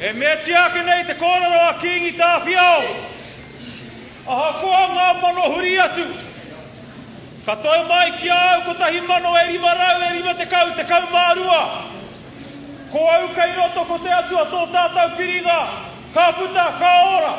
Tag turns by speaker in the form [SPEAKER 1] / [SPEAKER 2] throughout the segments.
[SPEAKER 1] E meatia ake nei te kōrero a Kīngi Tāwhiao, ahakoa ngā mano huri atu, ka toe mai ki a au kotahi mano e 500 e 50 12. Ko au kei roto ko te Atua tō tātou piringa, ka puta, ka ora.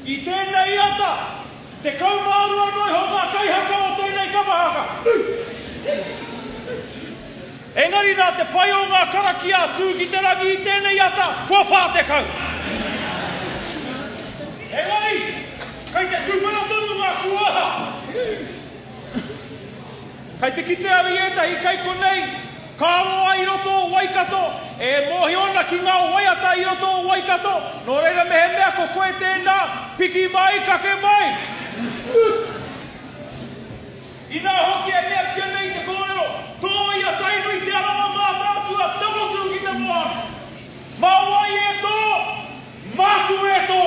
[SPEAKER 1] I tēnei ata, 12 noa iho ngā kaihaka o tēnei kapa haka. Engari nā te pai o ngā karakia a Tū ki te rangi i tēnei ata, kua 40. Engari, kei te tuwhera tonu ngā kūaha. Kei te kite au i ētahi kei konei, ka roa i roto o Waikato, e mōhio ana ki ngā waiata i roto o Waikato, nō reira mehemea ko koe tēnā, piki mai, kake mai! Inā hoki e meatia nei te kōrero, Tōia Tainui Te Arawa Mātaatua Tamotu ki te moana. Mā wai e tō? Māku e tō!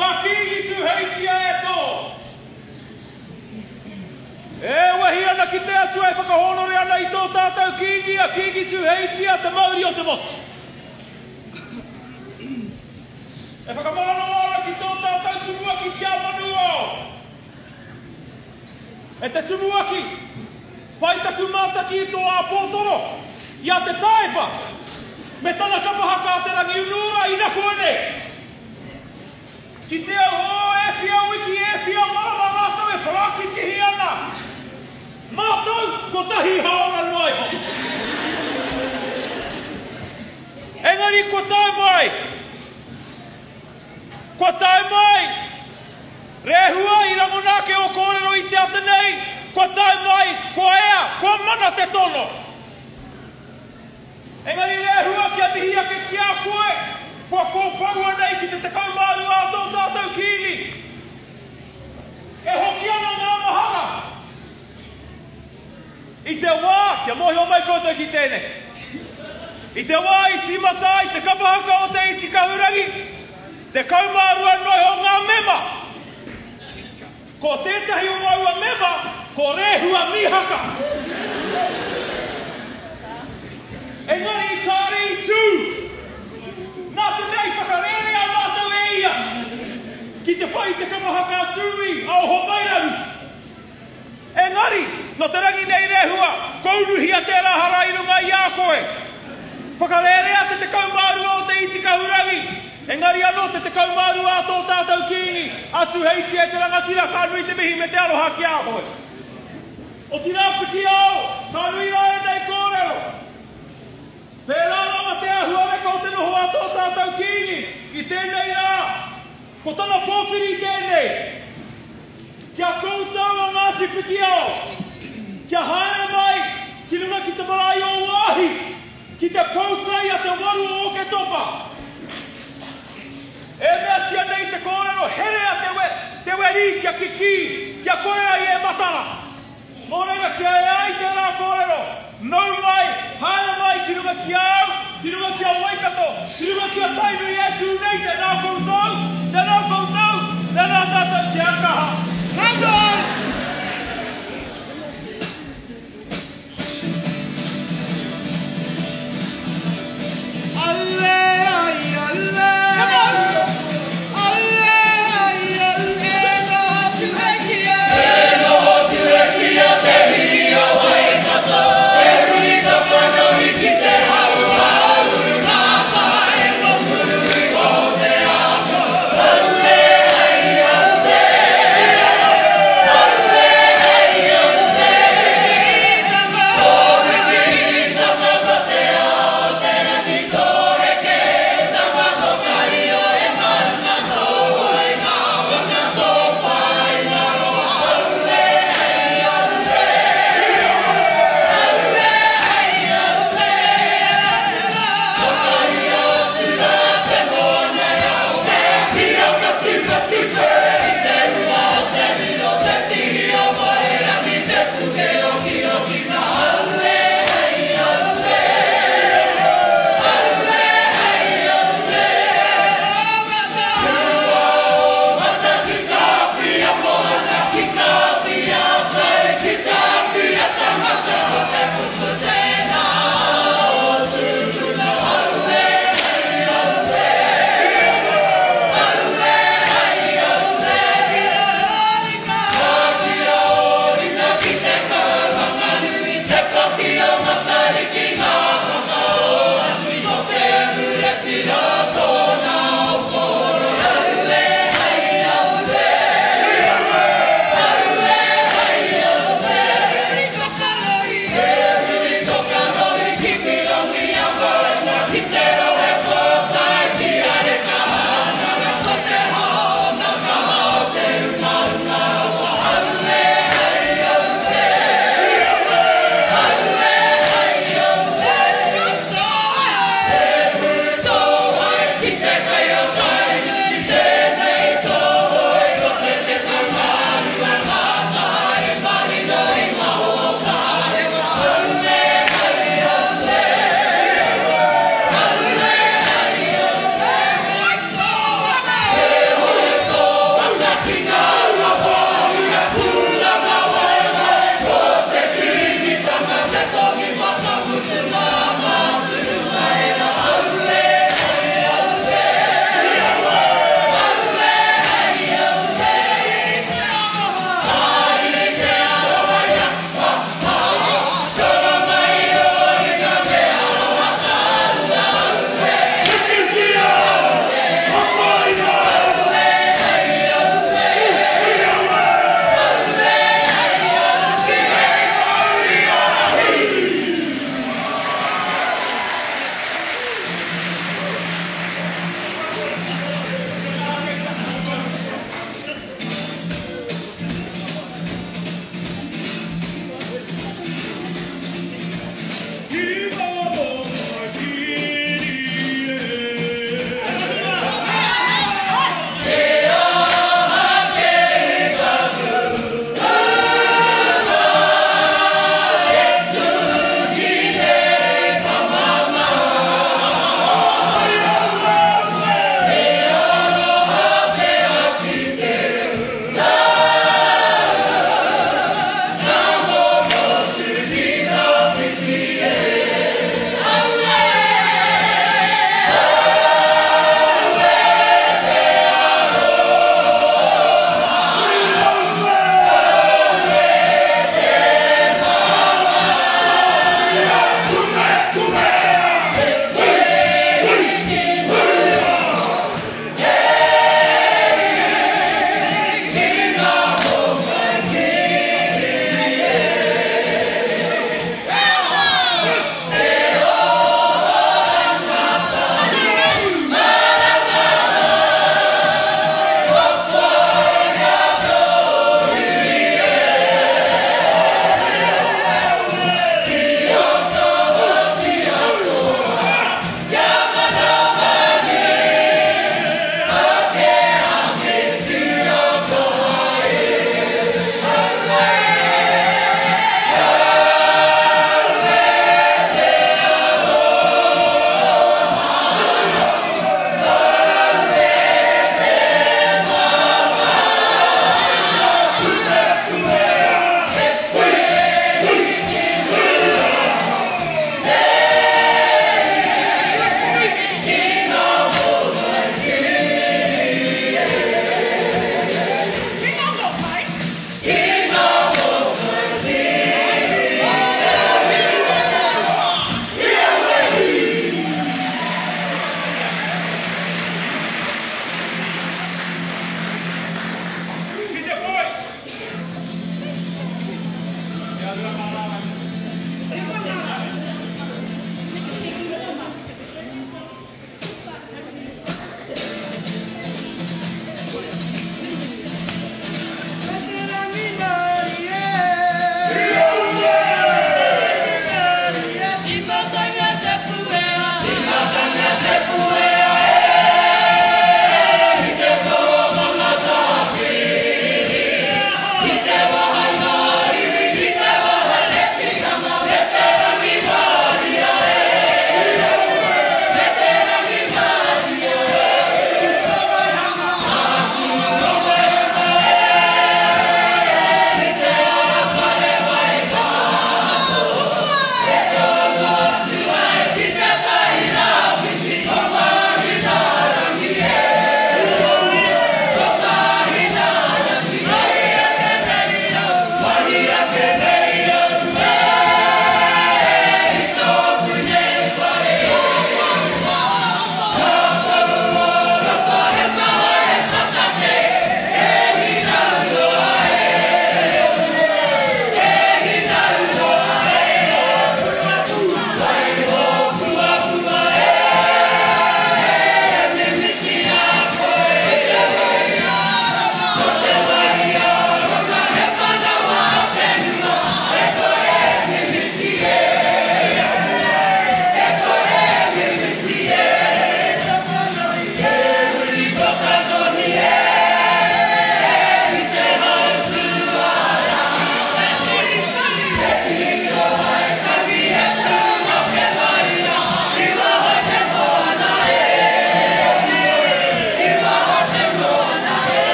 [SPEAKER 1] Mā Kīngi Tūheitia e tō! E wehi ana ki te Atua e whakahōnore ana i tō tātou Kīngi a Kīngi Tūheitia te mauri o te motu. E whakamānawa ana ki tō tātou Tumuaki ki a Manuao. E te Tumuaki, pai taku mātaki i tō āpōtoro, i a Te Taepa, me tana kapa haka a Te Rangiunuora inakuanei. Ki te au, oh, e whia wiki, e whia marama rātou e parakitihi ana. Mātou, kotahi hāora noa iho. Engari kua tae mai. Kua tae mai! Rehua i rangona ake ō kōrero i te ata nei, kua tae mai, kua ea, kua mana te tono! Engari Rehua kia mihi ake ki a koe, kua kōpoua nei ki te 12 a tō tātou Kīngi. E hoki ana ngā mahara. I te wā, kia mōhio mai koutou ki tēnei, i te wā i tīmata ai te kapa haka o Te Iti Kahurangi, 12 noa iho ngā mema. Ko tētahi o aua mema, ko Rehua Mihaka. Engari kāre i tū, nā te mea i whakarērea mātou e ia ki te whai i te kapa haka a Tūī, a Ohomairaru. Engari, nō te rangi nei Rehua, kua unuhia tērā hara i runga i a koe. Whakarērea te 12 o Te Iti Kahurangi, engari anō te 12 a tō tātou Kīngi, a Tuheitia e te rangatira, ka nui te mihi me te aroha ki a koe. Otirā Pikiao, ka nui rā ēnei kōrero. Pērā rawa te āhuareka o te noho a tō tātou Kīngi i tēnei rā, ko tana pōwhiri tēnei. Ki a koutou a Ngāti Pikiao, kia haere mai ki runga ki te marae o Waahi, ki te poukai a te waru o Oketopa. E meatia nei te kōrero herea te we, te weri kia kikī, kia kore ai e matara. Nō reira kia ea ai tērā kōrero, nau mai, haere mai ki runga ki a au, ki runga ki a Waikato, ki runga ki a Tainui e tū nei, tēnā koutou, tēnā koutou, tēnā tātou, kia kaha. Ka pai!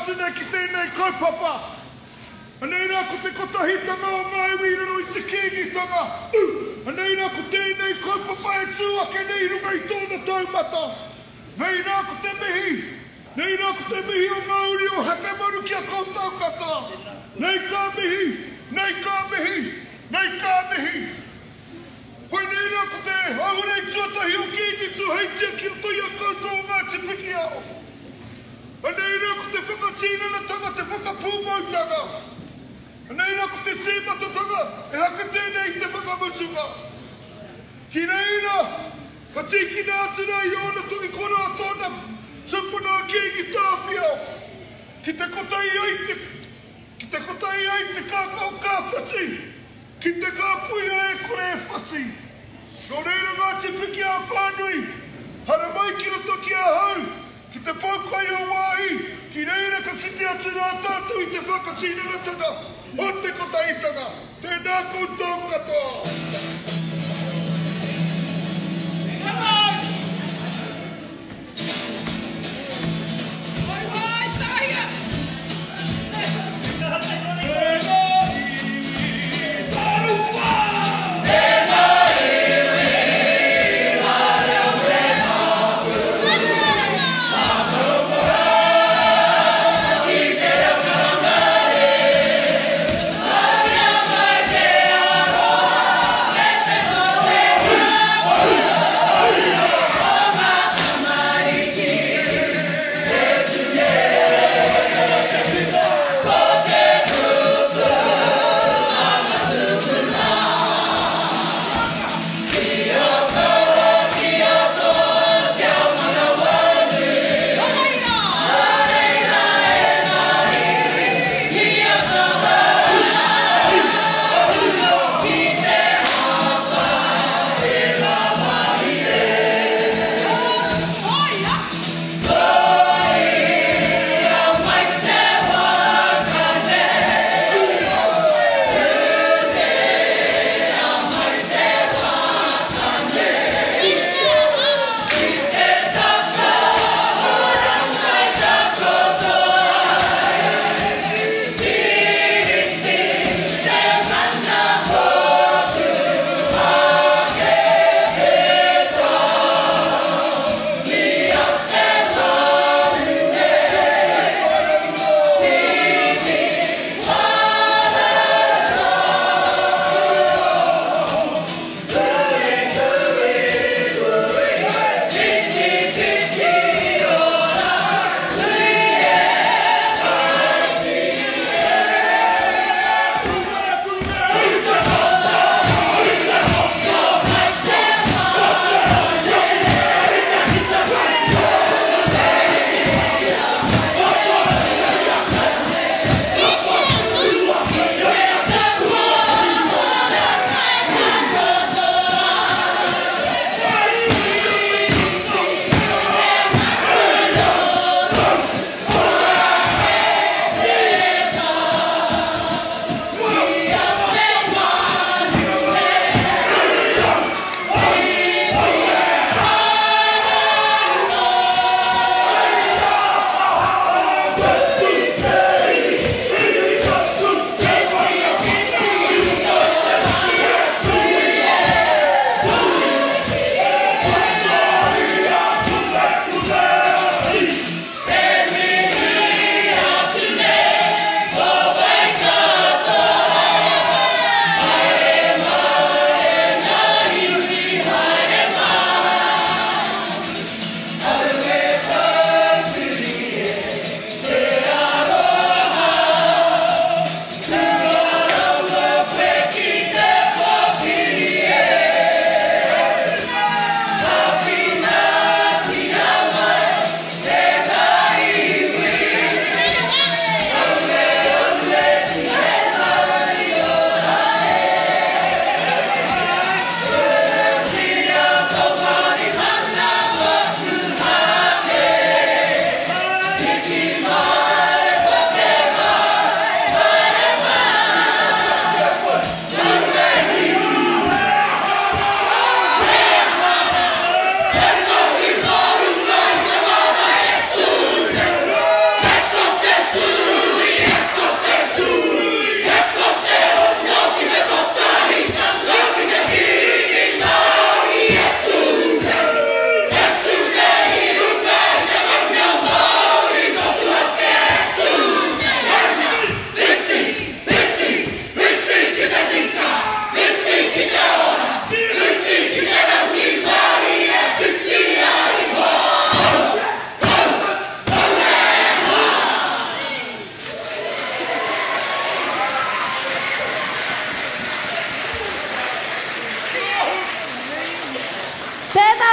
[SPEAKER 2] atu nei ki tēnei kaupapa. Anei rā ko te kotahitanga o ngā iwi i raro i te Kīngitanga. Anei rā ko tēnei kaupapa e tū ake nei i runga i tōna taumata. Nei rā ko te mihi, nei rā ko te mihi o ngā uri o Hekemaru ki a koutou katoa. Nei ka mihi, nei ka mihi, nei ka mihi. Koinei rā ko te ahurei tuatahi o Kīngi Tūheitia ki roto i a koutou o Ngāti Pikiao. Anei rā ko te whakatinanatanga, te whakapūmautanga. Anei rā ko te tīmatatanga, ehake tēnei i te whakamutunga. Ki reira, ka tīkina atu rā i ōna tangi kora a tōna tupuna a Kīngi Tāwhiao, ki te kotahi ai te, ki te kotahi ai te kākaho ka whati, ki te kāpuia e kore e whati. Nō reira Ngāti Pikiao whānui, haramai ki roto ki ahau, Ki te poukai o Wāhi, ki reira ka kite atu rā tātou i te whakatinanatanga o te kotahitanga. Tēnā koutou katoa.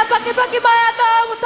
[SPEAKER 3] Pakipaki mai ana.